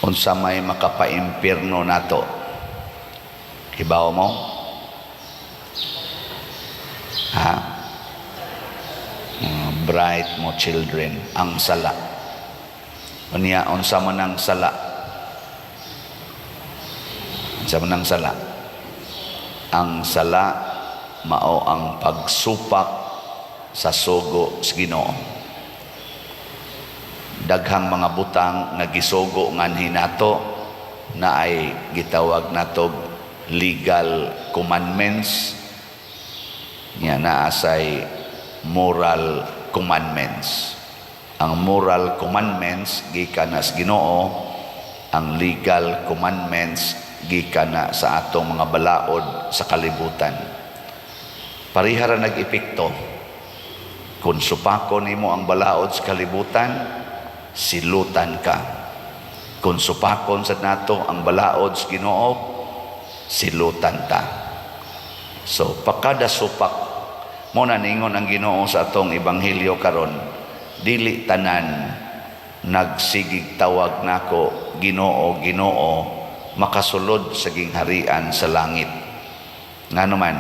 Unsa may makapaimpierno nato? Hibaw mo? Ha? Bright mo, children, ang sala. Unya, unsa man ang sala? Unsa man ang sala? Ang sala mao ang pagsupak sa sugo sa Ginoo. Daghang mga butang nga gisugo nganhi nato na ay gitawag nato legal commandments, nya naa say moral commandments. Ang moral commandments gikan na sa Ginoo, ang legal commandments gikan na sa atong mga balaod sa kalibutan. Pareha ra nag-epekto. Kung supakon nimo ang balaod sa kalibutan, silutan ka. Kung supakon sa nato ang balaod sa Ginoo, silutan ta. So pakada supak mo na, ningon ang Ginoo sa atong ebanghelyo karon, dili tanan nagsigig tawag nako, "Ginoo, Ginoo," makasulod sa gingharian sa langit. Ngano man?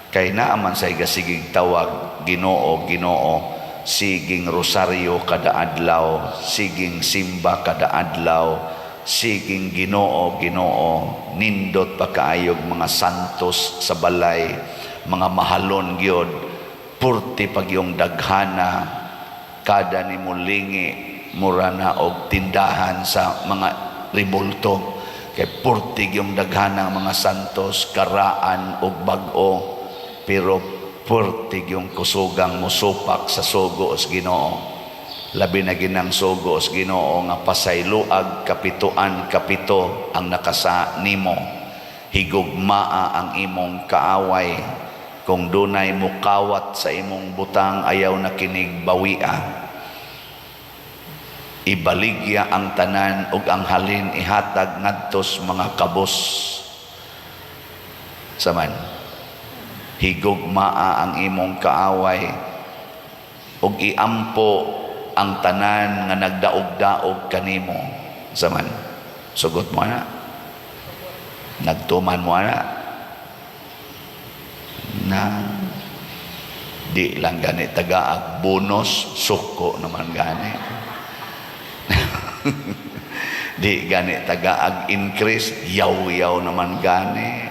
Kay naa man say gasigig tawag, "Ginoo, Ginoo," siging rosaryo kada adlaw, siging simba kada adlaw, siging "Ginoo, Ginoo," nindot pa kaayog mga santos sa balay, mga mahalon gyud, purti pag yung daghana, kada ni mulingi mura na og tindahan sa mga ribulto kay purti yung daghana mga santos, karaan og bag-o, pero purti yung kusugang musupak sa sugo sa Ginoo, labi na ginang sugo sa Ginoo nga pasayloag kapituan kapito ang nakasa nimo, higugmaa ang imong kaaway, kung dunay mukawat sa imong butang, ayaw na kinig bawia, ibaligya ang tanan ug ang halin ihatag ngadtos mga kabos. Saman, higugmaa ang imong kaaway ug iampo ang tanan nga nagdaog-daog kanimo. Saman, sugot mo na? Nagtuman mo na? Na di lang gani tagaag bonus, suko naman gani. Di gani tagaag increase, yaw-yaw naman gani.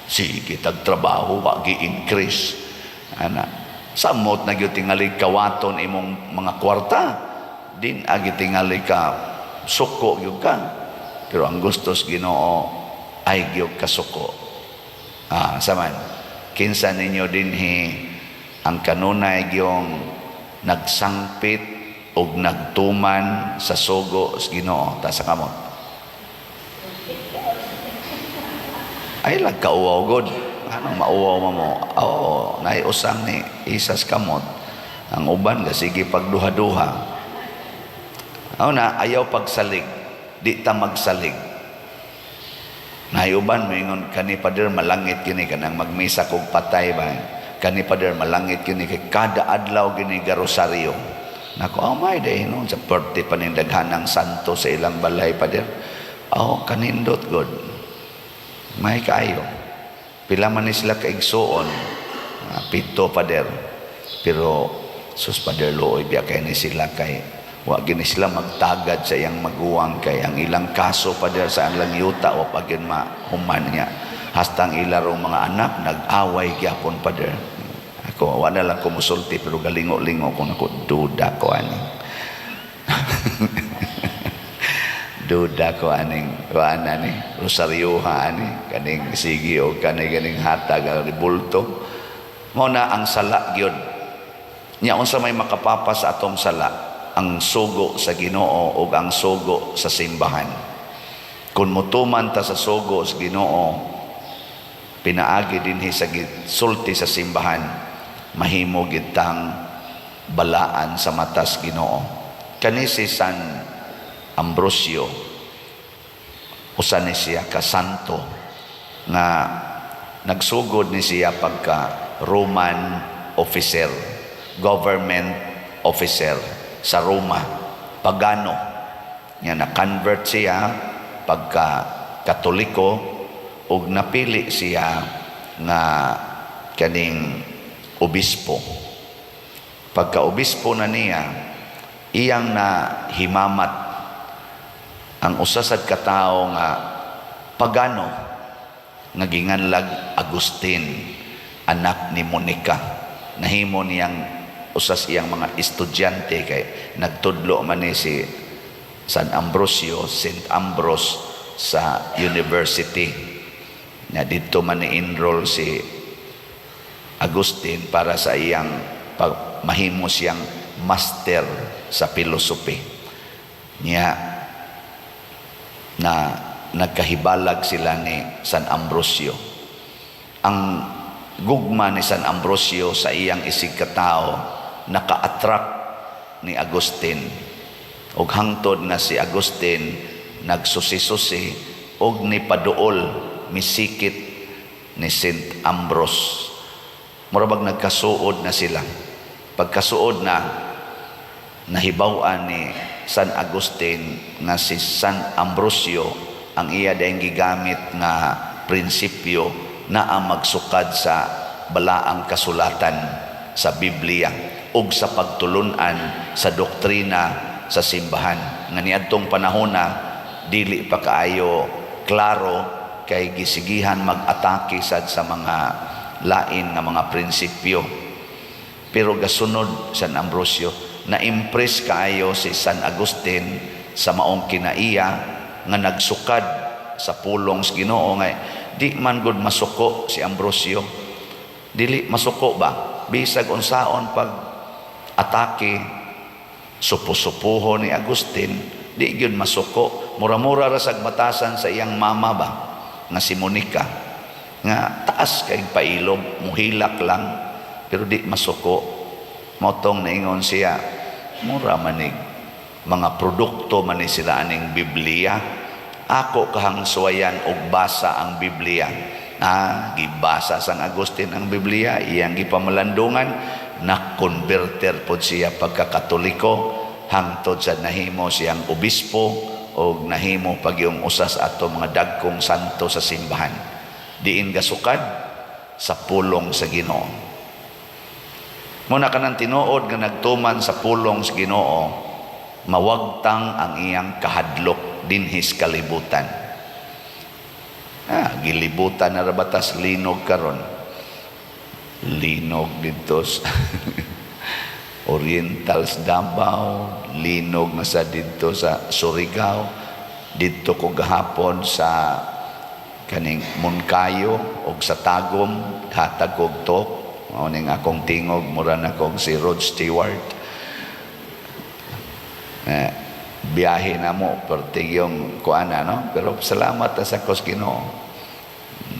Sige tagtrabaho, wa gi-increase ana. Samot na gyud tingali kawaton imong mga kwarta din, agi tingali ka suko gyud ka, pero ang gustos Ginoo ay gyud kasuko. Ah, saman, kinsa ninyo dinhi ang kanunay gyong nagsangpit og nagtuman sa sugo sa Ginoo? Taas sa kamot. Ay lag kauwaw god. Anong mauwaw mo mo? Oo, naiusang ni isas kamot. Ang uban sige pagduha-duha. Aw na ayaw pagsalig. Di ta magsalig. Naiuban moingon, "Kani pader malangit kini, kanang magmisa kog patay ba. Kani pader malangit kini kay kada adlaw gini garosaryo." Nako, oh my day no, sa perti panindaghanang santo sa ilang balay, pader. Oh, kanindot god. May kaayo. Pila man ni sila kaigsuon? Ah, 7, pader. Pero sus, pader, luoy biya kay ni sila kay wa gini sila magtagad sa iyang maguwang kay ang ilang kaso, pader, sa ilang yuta wa pa gyud mahuman niya. Hastang ila rong mga anak nag-away gyapon, pader. Ako wala lang ko musulti pero galingo-lingo ko nako, duda ko ani. Duda ko aning kuana ni rosaryoha ani, kaning sige o kaning ganing hatag ang ribulto. Mao na ang sala gyud. Nya unsa may makapapa sa atong sala? Ang sugo sa Ginoo ug ang sugo sa simbahan. Kung mutuman ta sa sugo sa Ginoo pinaagi dinhi sa sulti sa simbahan, mahimo gid tang balaan sa matas Ginoo. Kani si San Ambrosio, usa ni siya ka santo nga nagsugod ni siya pagka Roman officer, government officer sa Roma, pagano. Nga na-convert siya pagka Katoliko ug napili siya nga kaning obispo. Pagka obispo na niya, iyang na himamat ang usa sad ka tawo nga pagano nga ginganlag Agustin, anak ni Monica. Nahimo niyang usa sa iyang mga estudyante kay nagtudlo man ni si San Ambrosio, Saint Ambrose, sa university na didto man ni enroll si Agustin para sa iyang pag, mahimo siyang master sa philosophy niya. Na nagkahibalag sila ni San Ambrosio. Ang gugma ni San Ambrosio sa iyang isig katao naka-attract ni Agustin ug hangtod nga si Agustin nagsusi-susi ug nipaduol, misikit ni Saint Ambrose. Mura bag nagkasuod na sila. Pagkasuod na, nahibaw-an ni San Agustin nga si San Ambrosio, ang iya dayong gigamit nga prinsipyo na ang magsukad sa balaang kasulatan sa Biblia ug sa pagtulunan sa doktrina sa simbahan nga niadtong panahona dili pa kaayo klaro kay gisigihan mag-atake sad sa mga lain nga mga prinsipyo. Pero gasunod San Ambrosio, na-impress kaayo si San Agustin sa maong kinaiya nga nagsukad sa pulong sa Ginoo, nga di man gud masuko si Ambrosio, dili masuko ba, bisag unsaon pag atake, supo-supuho ni Agustin, di gyud masuko. Mura-mura ra sag batasan sa iyang mama ba nga si Monica, nga taas kay pailob, muhilak lang pero di masuko. Mao tong naingon siya, mura manig mga produkto man ni sila aning Biblia, ako kahang suwayan og basa ang Biblia. Ah, gibasa sang Agustin ang Biblia, iyang gipamalandungan, na converter pod siya pagkakatoliko hangtod sa nahimo siyang obispo o nahimo pag yung usa sa ato mga dagkong santo sa simbahan. Diin gasukad? Sa pulong sa Ginoo. Muna kanang tinuod nga nagtuman sa pulong sa Ginoo, mawagtang ang iyang kahadlok dinhis kalibutan. Ah, gilibutan na rabatas linog karon. Linog didto sa Oriental sa Davao, linog na sa didto sa Surigao, didto ko gahapon sa kaning Monkayo og sa Tagum, hatag og talk. Mao ning akong tingog, mura na kog si Rod Stewart. Eh, biyahe na mo pertig yung kuana, no? Pero salamat ta sa kos Ginoo.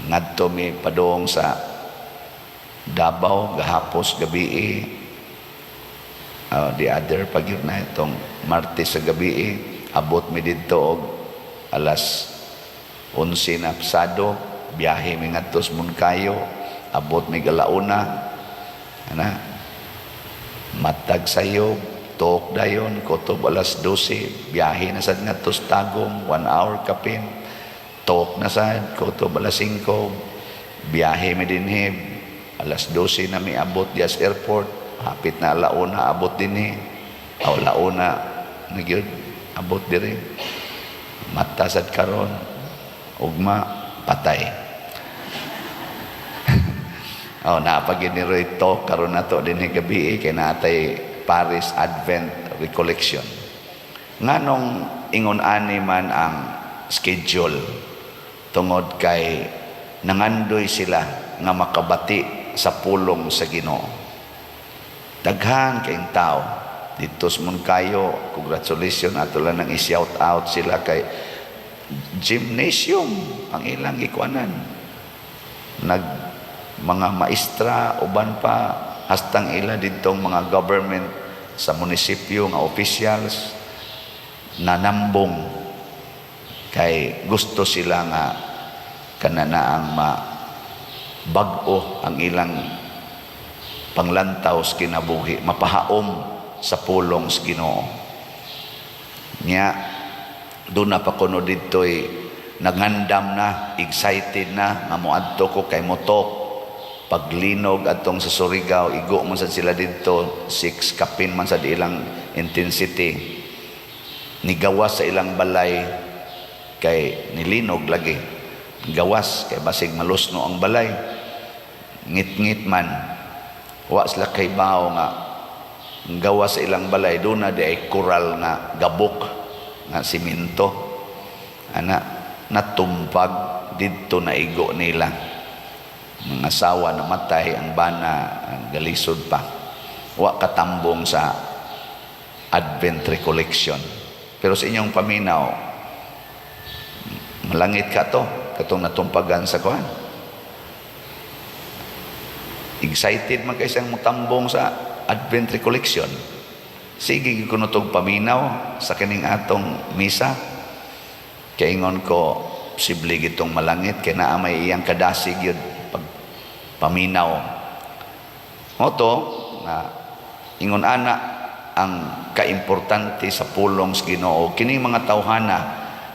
Ngadto mi padung sa Davao gahapos gabi, the other pag yun na itong Martes sa gabi, abot mi didto og alas 11 na pasado. Biyahe mi ngadto sa Monkayo, abot mi alauna ana, matag sayo, talk dayon, kutob alas 12, biyahe na sad ngadto sa Tagum, 1 hour kapin, talk na sad, kutob alas 5, biyahe mi dinhi, alas 12 na mi abot dias airport, hapit na alauna abot dinhi, aw alauna na gyud abot diri. Mata sad karon, ugma patay. Oh, napagid ni Roy talk karon nato dinhi gabi kay natay Paris Advent Recollection. Nganong ingon ani man ang schedule? Tungod kay nangandoy sila nga makabati sa pulong sa Ginoo. Daghan kayong tao dito sa Monkayo. Congratulations, ato lang nang i-shout out sila kay gymnasium ang ilang gikuanan. Nag mga maestra, uban pa hastang ila ditong mga government sa munisipyo nga officials, nanambong kay gusto sila nga kananaang ma bag-o ang ilang panglantaw sa kinabuhi, mapahaom sa pulong sa Ginoo. Nya Doon na pa kuno didto'y nangandam na, excited na nga moadto ko kay motok. Paglinog atong sa Surigao, igo man sad sila didto, 6 kapin man sad ilang intensity. Nigawas sa ilang balay kay nilinog lagi. Gawas kay basig malusno ang balay. Ngit-ngit man. Wa sila kaybaw nga gawas sa ilang balay doon na di ay koral nga gabok nga simento ana, natumpag didto, naigo nila mga asawa, namatay ang bana, ang galisod pa, wa katambong sa Advent recollection. Pero sa inyong paminaw, malangit ka to katong natumpagan sa kuan, excited man kay siyang mutambong sa Advent recollection. Sige gyud kuno tog paminaw sa kining atong misa. Kay ingon ko, posible gitong malangit kay naa may iyang kadasig yun pag paminaw. Mao to nga ingon ana ang kaimportante sa pulong sa Ginoo. Kining mga tawhana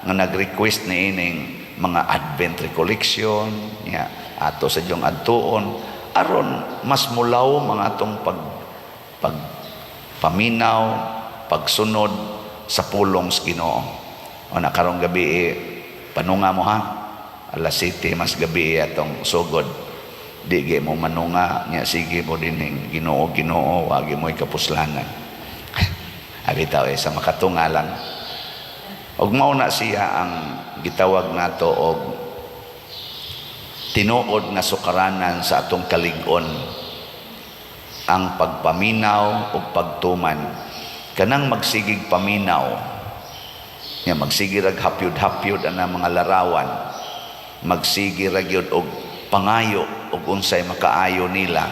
nga nag-request ni ining mga Advent recollection nya ato sa diyong adtuon aron mas mulaw mga atong pag pag paminaw, pagsunod sa pulong sa Ginoo. O na karong gabi eh, panunga mo ha. Alas 7 mas gabi eh, atong sugod. Di gi mo manunga nya sige mo dining Ginoo, Ginoo, wagi mo kapuslanan. Abi tao eh, sa makatunga lang. Og mao na siya ang gitawag nato og tinuod nga sukaranan sa atong kalig-on, ang pagpaminaw o pagtuman. Kanang magsigig paminaw nga magsige rag hapyod-hapyod ana mga larawan, magsige ra gyud og pangayo og unsay makaayo nila,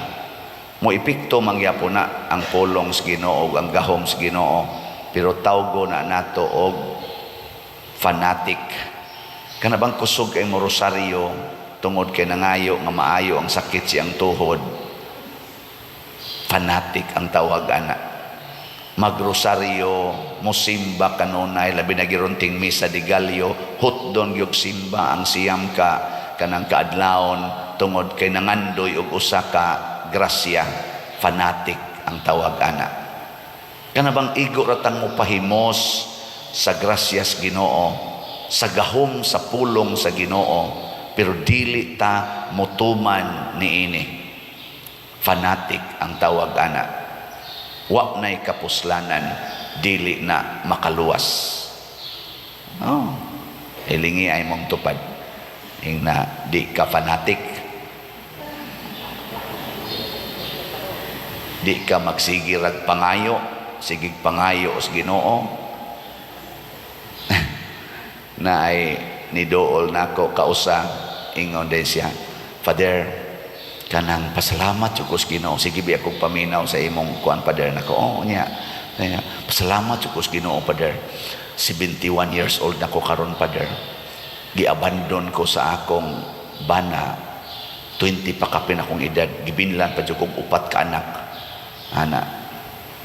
mo epekto mangyapon na ang pulong sa Ginoo ug ang gahom sa Ginoo, pero tawgo na nato og fanatic. Kana bang kusog kay mo rosaryo tungod kay nangayo nga maayo ang sakit siyang tuhod, fanatic ang tawag ana. Magrosaryo, musimba kanunay, labi na girunting Misa de Gallo, hutdon gyud simba ang 9 ka kanang kaadlawon tungod kay nangandoy og usa ka grasya, fanatic ang tawag ana. Kana bang igo ratang mo pahimos sa grasyas Ginoo, sa gahom sa pulong sa Ginoo, pero dili ta motuman niini, fanatic ang tawag ana. Wa na'y kapuslanan, dili na makaluwas. Oh, ilingi ay mong tupad ing na di ka fanatic, di ka magsigirag pangayo, sigig pangayo sa Ginoo. Na ay nidool nako kausa, ingon din siya, "Father, kanang pasalamat jud ko sa Ginoo. Sige bi akong paminaw sa imong kuan, Father." Nako, "Oh, nya." Kaya, "Pasalamat jud ko sa Ginoo, Father. 71 years old nako karon, Father. Giabandon ko sa akong bana 20 pa kapin akong edad. Gibinlan pa jud kog upat ka anak ana.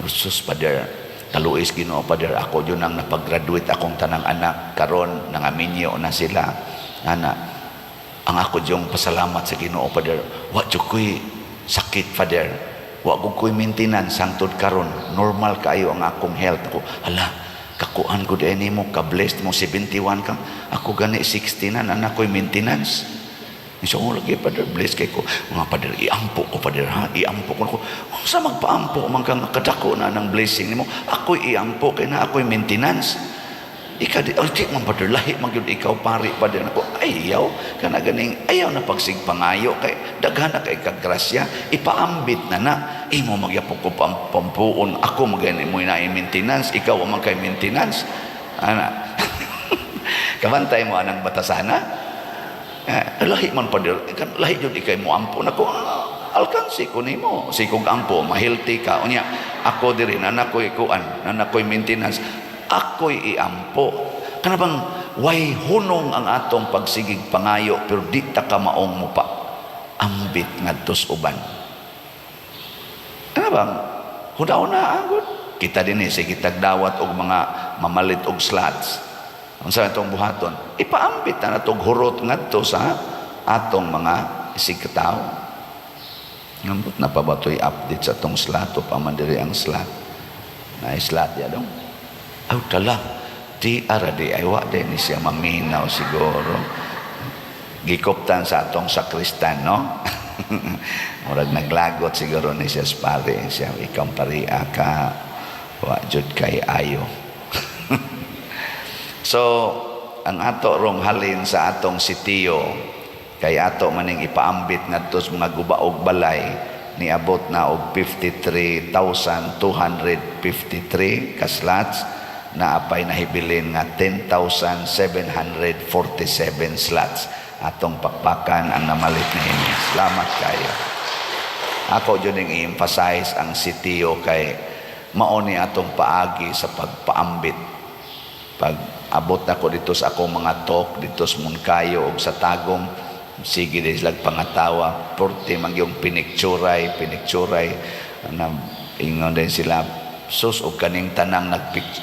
Jesus, Father, kaluis Ginoo, Father. Ako jud ang napag-graduate akong tanang anak. Karon nangaminyo na sila ana. Ang ako diyong pasalamat sa Ginoo, Father, wa jud ko'y sakit, Father. Wa ko ko'y maintenance hangtod karon. Normal kaayo ang akong health." Ako, "Hala, kakuan ko din mo, ka-blessed mo, 71 ka. Ako gani 60 na, anak ko'y maintenance." So, oh, lagi, Father, bless kay ko. Mga Father, iampo ko, Father, ha? Iampo ko. Ako, sa magpaampo man kang kadako na ng blessing nimo. Ako'y iampo, kay na ako'y maintenance. Ika di, oh, di man, Father, lahi man gyud ikaw pari, Father. Ako, ayaw, kana ganing, ayaw na pagsigpangayo, kay daghan na kay kagrasya, ipaambit na na. Imo magyapon ko pampuon, ako magani mo na maintenance, ikaw man kay maintenance. Ana. Kabantay mo anang batasana? Eh, lahi man, Father, lahi jud ikay mo ampo nako. Ah, alkansi ko nimo. Sikog ampo, ma-healthy ka. Unya, ako diri na nakoy kuan, na nakoy maintenance. Ako'y iampo. Kana bang way hunong ang atong pagsigig pangayo pero di ta ka maong mo pa ambit ngadto sa uban. Kana bang hunaw na agod. Kita din eh, sige tagdawat og mga mamalit og slots. Unsa atong buhaton? Ipaambit na natog hurot ngadto sa atong mga isigkatawo. Ngambot na pa ba to'y update sa atong slot o pa man diri ang slot? Na slot ya dong. Aw tala, di ara di ay wa din ni siya maminaw siguro. Gikoptan sa atong sakristan, no? Murag naglagot siguro ni siya sa pare siya, ikaw paria ka, wa jud kay ayo. So, ang ato rong halin sa atong sitio kay ato maning ipaambit ngadto sa mga gubaog balay, niabot na og 53,253 ka slots na apay nahibilin nga 10,747 slots. Atong pakpakan ang namalit na ini. Salamat kayo. Ako jud ning i-emphasize ang sitio kay mao ni atong paagi sa pagpaambit. Pag abot nako dito sa akong mga talk dito sa Monkayo ug sa Tagum, sige din sila pangatawa, porte man yung pinikturay pinikturay na ingon din sila, sus, og kaning tanang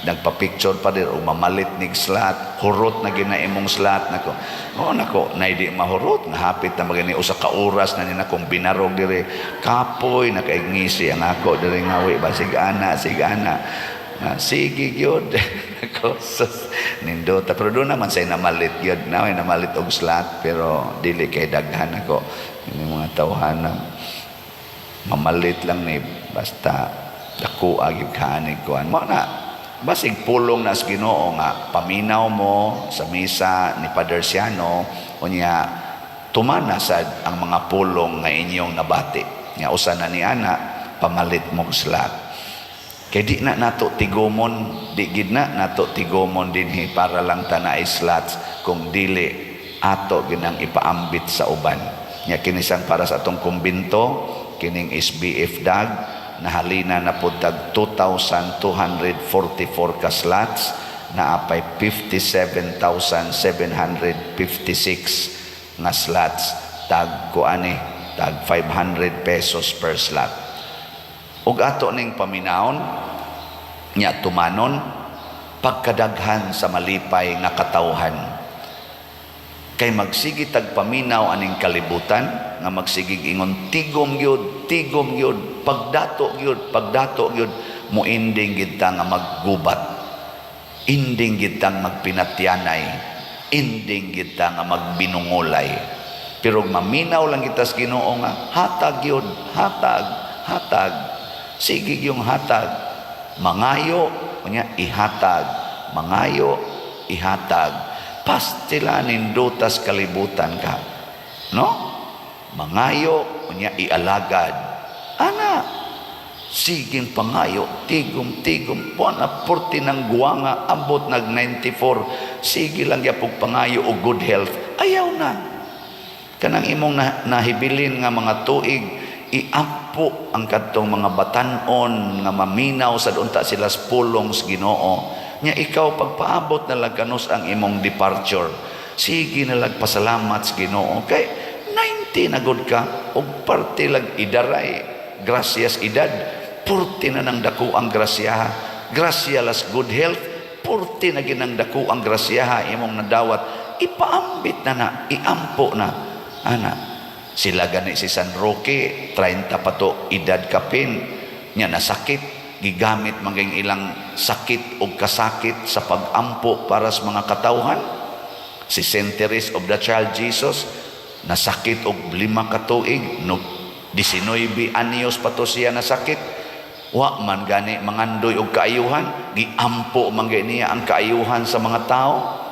nagpa-picture pa din o mamalit nig slot, hurot na gina imong slot. Nako, oh nako, nay di mahurot nga hapit na magani usa ka oras na ni nakong binarog dire, kapoy nakaigngisi ang ako dire ngawi ba, sige ana, sige ana. Ah, sige gyud ako, sus, nindota, pero doon naman say namalit gyud na may namalit og slot, pero dili kay daghan. Ako yung mga tawhan na mamalit lang ni basta dako gyud kanig kuan mo na, basig pulong na sa Ginoo nga paminaw mo sa misa ni Father Siano, unya tumana sad ang mga pulong nga inyong nabati nga usa na ni ana, pamalit mong slot, kay di na nato tigumon, di gid na nato tigumon dinhi para lang ta na slots kung dili ato ginang ipaambit sa uban. Nya kinisang para sa atong kumbinto, kining SBF dag nahalina na pud tag 2,244 ka slots na apay 57,756 nga slots, tag kuani, tag 500 pesos per slot. Ug ato ning paminawon nya tumanon, pagkadaghan sa malipay nga katawhan, kay magsige tag paminaw aning kalibutan nga magsigig ingon, "Tigom gyud, tigom gyud, pagdato gyud, pagdato gyud," moinding gid ta nga maggubat, inding gid tang magpinatyanay, inding gid ta nga magbinungolay. Pero maminaw lang kita sa Ginoo nga hatag gyud, hatag, hatag, sige yung hatag, mangayo unya ihatag, mangayo ihatag, pastila nindutas kalibutan ka, no? Mangayo unya ialagad ana, siging pangayo, tigom tigom puan na porti ng guwanga, ambot nag 94, sige lang gyapog pangayo og good health. Ayaw na kanang imong nahibilin nga mga tuig, iampo ang kadtong mga batan-on nga maminaw sa unta sila sa pulong sa Ginoo. Nya ikaw, pagpaabot na lang kanus ang imong departure, sige na lang pasalamat sa Ginoo kay 90 na gud ka og parte lag idaray gracias edad, purti na nang dako ang grasyaha, grasya las good health, purti na ginang dako ang grasyaha imong nadawat. Ipaambit na na, iampo na ana. Sila gani si San Roque, 30 pa to edad kapin nya nasakit, gigamit maging ilang sakit o kasakit sa pagampo para sa mga katawhan. Si Saint Therese of the Child Jesus, nasakit og 5 ka tuig no, 19 anyos pa to siya nasakit, wa man gani mangandoy og kaayuhan, giampo man gani niya ang kaayuhan sa mga tao.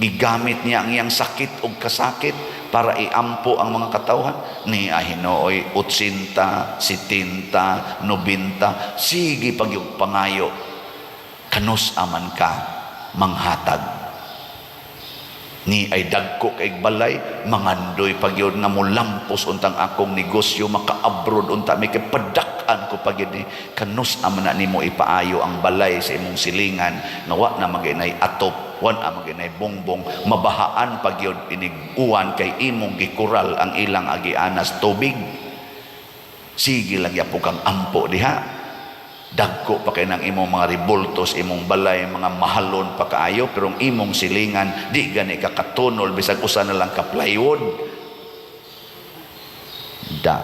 Gigamit niya ang iyang sakit og kasakit para iampo ang mga katawhan ni ahinooy 80, 70, 90, sige pagyug pangayo, kanus aman ka manghatag ni ay dagko kay balay, mangandoy pagyud nga molampos untang akong negosyo, maka-abroad unta mi kay padak-an ko pagyud ni, kanus aman na nimo ipaayo ang balay sa imong silingan nga wa na maginay atop, wa na maginay bongbong, mabahaan pagyud inig uwan kay imong gikural ang ilang agianas tubig. Sige lang yapo kang ampo diha. Dagko pa kay ng imong mga ribultos, imong balay, mga mahalon pa kaayo, pero ang imong silingan, di gani ka katunol, bisag usa na lang ka plywood. Da.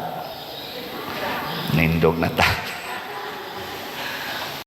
Nindog na ta.